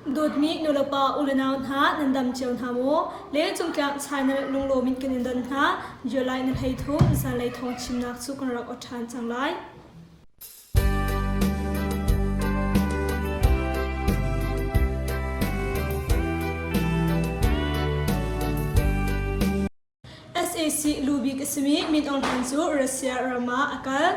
Dawtmi nulepa ulenau hna nan dam cio hna maw? Lencung tlang channel lunglawm in kan in don hna. July na 13 zanlei thawng chimnak cu kan rak awt ṭhan cang lai. Sac lubik a simi Min Aung Hlaing cu Russia ram ah a kal.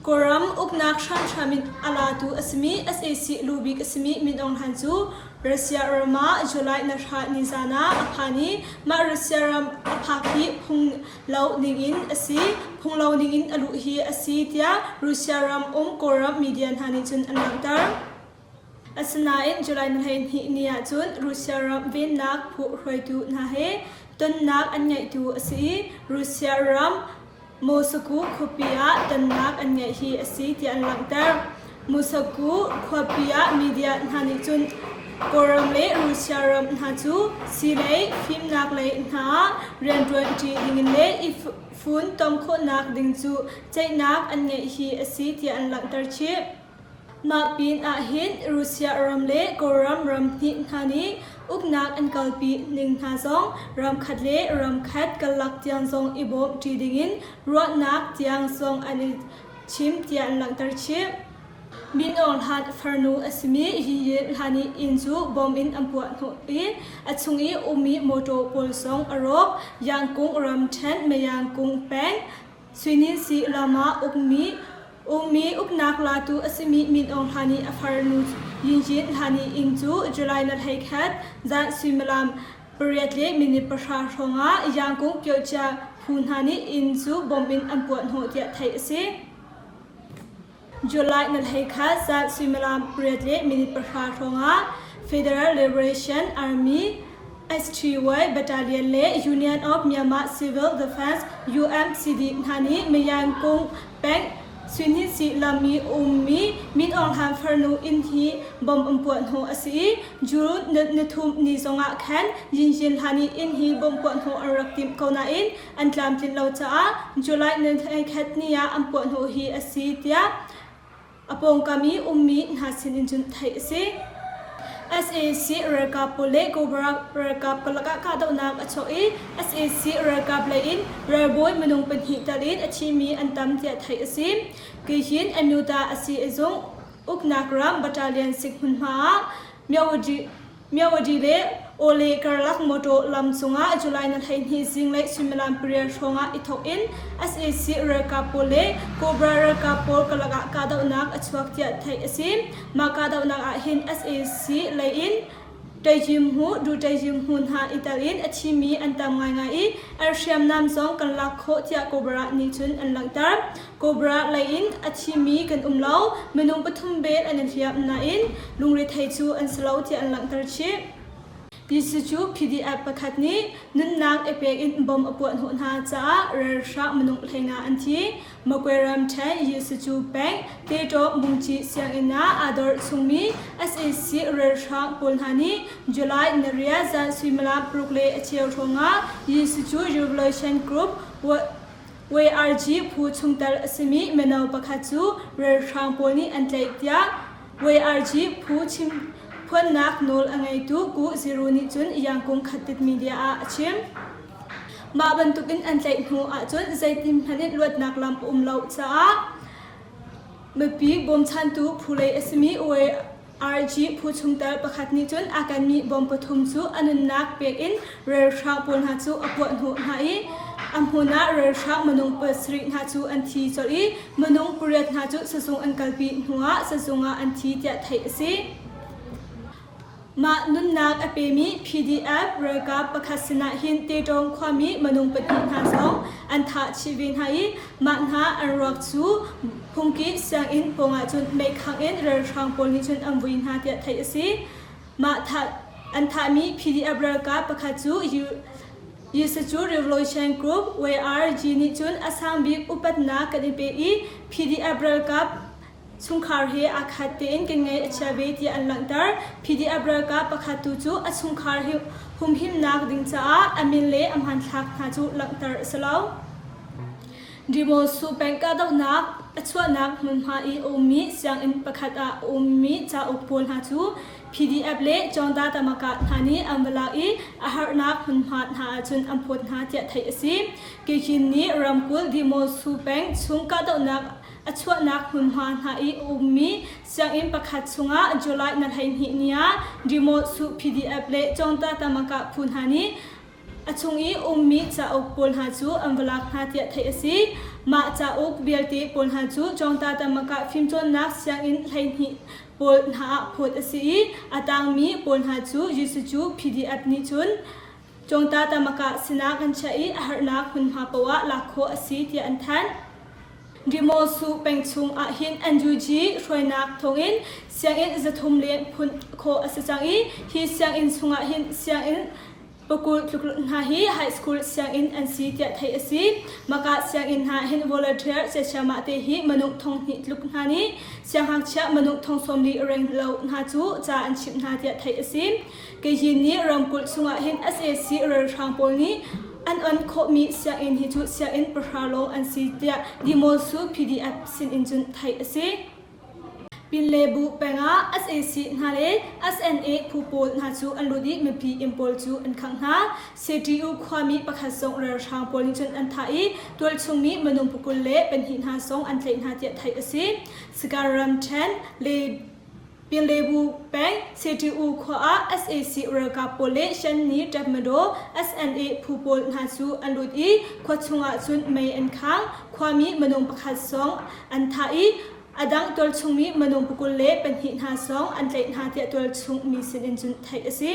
Kawlram uknak hramhram in a latu a simi sac lubik a simi Min Aung Hlaing cu Russia ram ah July nahra nizan ah a phan i mah Russia ram a phak hi phung lo ningin a si, phung lo ningin a luh hi a si tiah Russia ram um Kawlram media hna nih cun an langhter. Asinain July ni 12 ni ahcun Russia ram vennak phu hruaitu hna he tonnak an ngeihtu a si i Russia ram Moscow khuapi ah tonnak an ngeih hi a si tiah an langhter. Moscow khuapi ah media hna nih cun Kawlram le Russia ram hna cu siilei, fimnak lei hna ah rianṭuanṭi dingin le i funtom khawhnak ding cu ceihnak an ngeih hi a si tiah an langhter chih. Mah pin ahhin Russia ram le Kawlram ram hnih hna nih uknak an kalpi ning hna zong ramkhat le ramkhat karlak tiang zong i bawmh ṭi dingin ruahnak tiang zong an i chim tiah an langhter chih. Min Aung Hlaing farnu a simi Yi Yin Hla nih inn cu bom in an puah hnawh i a chung i ummi mawṭaw pawl zong a rawk. Yangkung ramṭhen Mayangkung peng Suininsi ram ah ukmi ummi uknak latu a simi Min Aung Hlaing nih a farnu Yin Yin Hla nih inn cu July na 11 zan suimilam 8 le minute 10 hrawngah Yangkung Pyiohcia phu hna nih inn cu bom in an puah hnawh tiah theih a si. July na 11 zan suimilam 8 le minute 10 hrawngah Federal Liberation Army STY Battalion le Union of Myanmar Civil Defense UMCD hna nih Mayangkung peng Suihnisi lam i ummi Min Aung Hlaing farnu inn hi bomb an puah hnawh a si i June nithum ni zongah khan Yin Yin Hla nih inn hi bomb puah hnawh an rak timh ko nain an tlamtlinh lo caah July ni 11 ni ah an puah hnawh hi a si tiah a pawngkam i ummi hna sin in cun theih a si. Sac ralkap pawl le Cobra ralkap karlak ah kahdohnak a chuak i sac ralkap lei in ralbawi minung pahnih tal in a thimi an tam tiah theih a si. Kihin Amyota a si i zung uknak ram battalion sik hmunhma ah Myawaddy Myawaddy le Awle karlak mawṭaw lam cungah July ni 12 zinglei suimilam pariat hrawngah i thawk in sac ralkap pawl le Cobra ralkap pawl karlak ah kahdohnak a chuak tiah theih a si. Mah kahdohnak ah hin sac lei in Ṭaihzimhmu, Du Ṭaihzimhmu hna i tel in a thimi an tam ngaingai i an hriamnam zong kan lak khawh tiah Cobra nih cun an langhter. Cobra lei in a thimi kan um lo, minung pathum bel an i hliam nain lungrethei cu an si lo tiah an langhter chih. Jesuh cu PDF pakhat nih nunnak i pek in bom a puah hnawh hna caah ralhrang minung 15 an thi. Magwe ramṭhen Jesuh cu peng Tetaw Mungci sianginn ah aa dor chungmi sac ralhrang pawl hna nih July ni riat zan suimilam paruk le a cheu hrawngah Jesuh cu Revolution Group YRG phu chungtel a simi mino pakhat cu ralhrang pawl nih an tlaih tiah YRG phu chimphuannak nawl a ngeitu Ku Ziru nih cun Yangkung Khatit Media ah a chim. Mah bantukin an tlaih hnu ahcun zeitin hmanh in luatnak lam a um lo caah mipi bawmchantu phu lei a simi RG phu chungtel pakhat nih cun a kanmi bom pathum cu a nunnak pek in ralhrang pawl hna cu a puah hnawh hna i a hmun ah ralhrang minung pasarih hna cu an thi colh i minung pariat hna cu sazung an kalpi hnuah sazung ah an thi tiah theih a si. Mah nunnak a pemi PDF ralkap pakhat sinah hin Tetawng khuami minung pahnih hna zong an thah chih ve hna i mah hna an ruak cu phungki sianginn pawngah cun meikhangh in ralhrang pawl nih cun an vui hna tiah theih a si. Mah thah an thahmi PDF ralkap pakhat cu Yusacu Revolution Group YRG nih cun a sang bik upatnak kan i pe i PDF ralkap Chungkhar he aa khat tein kan ngaih a chia ve tiah an langhter. PDF ralkap pakhat tu cu a chungkhar humhimnak ding caah a min le a hmanthlak hna cu langhter a si lo. Dimosu peng kahdohnak a chuahnak hmunhma i a ummi sianginn pakhat ah a ummi cauk pawl hna cu. PDF le Cawngda Tamaka hna nih an va lak i a harnak hmunhma hna ahcun an phawt hna tiah theih a si. Kikhin nih ramkulh Dimosu peng chung kahdohnak a chuahnak hmunhma hna i a ummi sianginn pakhat chungah July na 12 ni ah Dimosu PDF le Cawngda Tamaka phu hna nih A chung i ummi cauk pawl hna cu an va lak hna tiah theih a si. Mah cauk vialte pawl hna cu Cawngta Tamaka fimcawnnak sianginn 12 pawl hna ah phawt a si i a tangmi pawl hna cu Jesuh cu PDF nih cun Cawngta Tamaka sinah kan chiah i a harnak hmunhma paoh ah lak khawh a si tiah an thanh. Dimosu peng chung ahhin NUG hruainak thawngin sianginn 300 leng phun khawh a si cang i hi sianginn chungah hin sianginn pakul tluk hna hi high school sianginn an si tiah theih a si. Maka sianginn hna hin volunteer siachiamah te hi manung 2000 tluk hna nih siangngakchia manung 40 reng lo hna cu ca an chimh hna tiah theih a si. Kei nih ramkulh chungah hin sac ralhrang pawl nih an on khawhmi sianginn hi cu sianginn pahra lawng an si tiah Dimosu PDF sin in cun theih a si. Pinlebu peng ah sac hna le SNA phu pawl hna cu an lut i mipi inn pawl cu an khangh hna. CTU khuami pakhat zong ralhrang pawl nih cun an thah i tualchungmi minung pakul le pahnih hna zong an tlaih hna tiah theih a si. Sagar ramṭhen le Pinlebu peng CTU khua ah sac ralkap pawl le Shanni Tatmadaw SNA phu pawl hna cu an lut i khua chungah cun mei an khang. Khuami minung pakhat zong an thah i a dang tualchungmi minung pakul le pahnih hna zong an tlaih hna tiah tualchung mi sinin cun theih a si.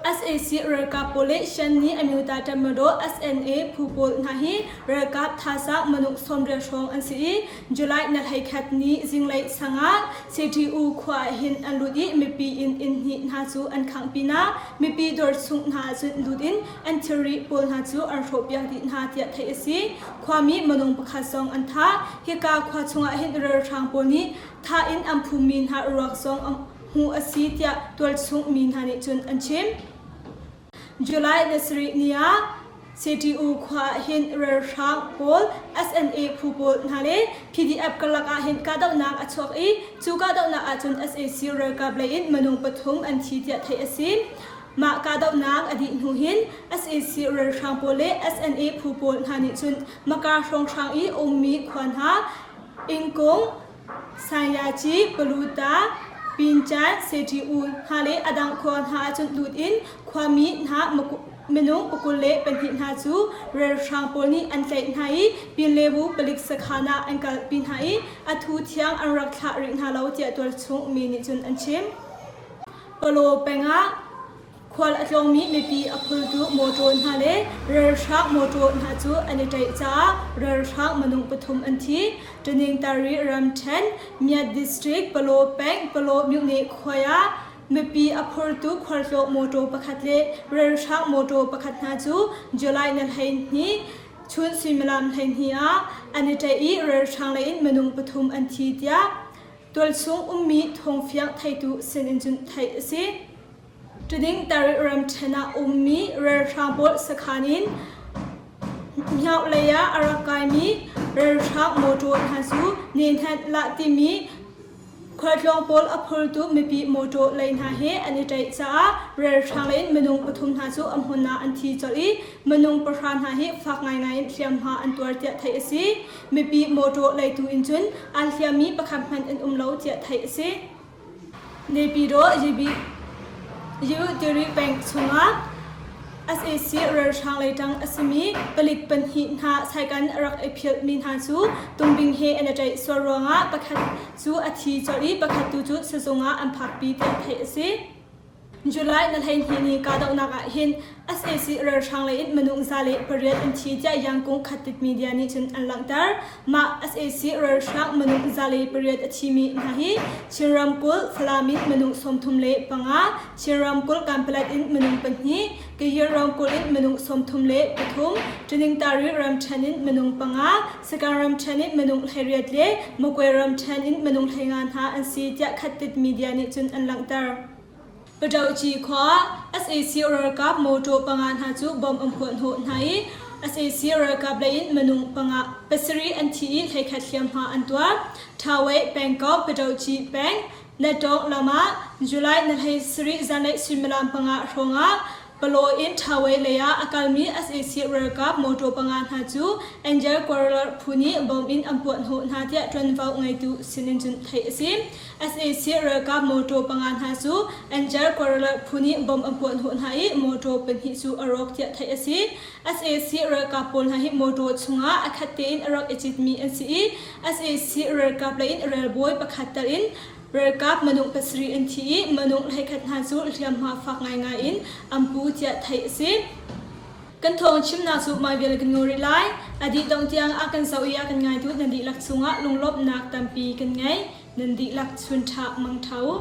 Sac ralkap pawl le Shan nih Amyota Tatmadaw SNA phu pawl hna hi ralkap thazaang manung 80 hrawng an si i July na 11 ni zinglei sang ah CTU khua ah hin an lut i mipi inn inn hnih hna cu an khangh pinah mipi dawr chung hna ah cun lut in an thilri pawl hna cu an hrawhpiak dih hna tiah theih a si. Khuami minung pakhat zong an thah. Hika khua chungah hin ralhrang pawl nih thah in an phummi hna ruak zong hmuh a si tiah tualchung mi hna nih cun an chim. July ni sarih ni ah CTU khua ah hin ralhrang pawl SNA phu pawl hna le PDF karlak ah hin kahdohnak a chuak i cu kahdohnak ahcun sac ralkap lei in minung pathum an thi tiah theih a si. Mah kahdohnak a dih hnu hin sac ralhrang pawl le SNA phu pawl hna nih cun Maka hrawnghrang i ummi khua hna Ingkung, Sayaci, Paluta, Pincan, CTU hna le a dang khua hna ahcun lut in khuami hna minung pakul le pahnih hna cu ralhrang pawl nih an tlaih hna i Pinlebu palik sakhan ah an kalpi hna i a thu thiang an rak thlah rih hna lo tiah tualchung mi nih cun an chim. Palaw peng ah Khual a tlawngmi mipi a phurtu mawṭaw hna le ralhrang mawṭaw hna cu an i ṭaih caah ralhrang minung pathum an thi. Taningtari ramṭhen, Myat District, Palaw peng, Palaw myone khuai ah mipi a phurtu khualtlawng mawṭaw pakhat le ralhrang mawṭaw pakhat hna cu July ni 12 chun suimilam 12 ah an i ṭaih i ralhrang lei in minung pathum an thi tiah tualchung ummi thawngfiang theitu sinin cun theih a si. Tuding Tarik ramṭhen ah ummi ralhrang pawl sakhan in Myaung lei ah a rak kaimi ralhrang mawṭaw hna cu Nenhanh lah timi khualtlawng pawl a phurtu mipi mawṭaw lei hna he an i ṭaih caah ralhrang lei in minung pathum hna cu a hmun ah an thi colh i minung pahra hna hi fak ngaingai in hliamhma an tuar tiah theih a si. Mipi mawṭaw leitu in cun aa hliammi pakhat hmanh an um lo tiah theih a si. Naypyidaw Yutiri peng chungah sac ralhrang lei ṭang a simi palik pahnih hna saikan a rak i philhmi hna cu tungbing he an i ṭaih sual ruangah pakhat cu a thi colh i pakhat tu cu sizung ah an phakpi tiah theih a si. July na 12 ni kahdohnak ah hin sac ralhrang lei in minung 108 an thi tiah Yangkung Khatit media nih cun an langhter. Mah sac ralhrang minung 108 a thimi hna hi Chin ramkulh Falam in minung 35, Chin ramkulh Kanpalet in minung pahnih, Kayin ramkulh in minung 33, Taningtari ramṭhen in minung panga, Sagaing ramṭhen in minung 18 le Magway ramṭhen in minung 15 hna an si tiah Khatit media nih cun an langhter. Paṭohci khua ah sac ralkap mawṭaw panga hna cu bomb an puahhnawh hna i sac ralkap lei in minung panga pasarih an thi i 11 hliamhma an tuar. Thawei pengkomh Paṭohci peng. Natong lam ah July ni 17 zanlei suimilam 5 hrawngah Palaw in Thawei lei ah a kalmi sac ralkap motor panga hna cu Angel Quarreler phu nih bom in an puahhnawh hna tiah ṭuanvo ngeitu sinin cun theih a si. Sac ralkap motor panga hna cu Angel Quarreler phu nih bom an puahhnawh hna i motor pahnih cu a rawk tiah theih a si. Sac ralkap pawl hna hi motor chungah a khat tein a rak i citmi an si i sac ralkap lei in ralbawi pakhat tal in Ralkap minung pasarih an thi i minung 11 hna cu hliamhma fak ngaingai in an pu tiah theih a si. Kan thawng chimnak cu mah vial kan ngol rih lai. A dih dongh tiang a kan zoh i a kan ngaitu nan dihlak chungah lunglawmhnak tampi kan ngei. Nan dihlak chun ṭha mang ṭha u.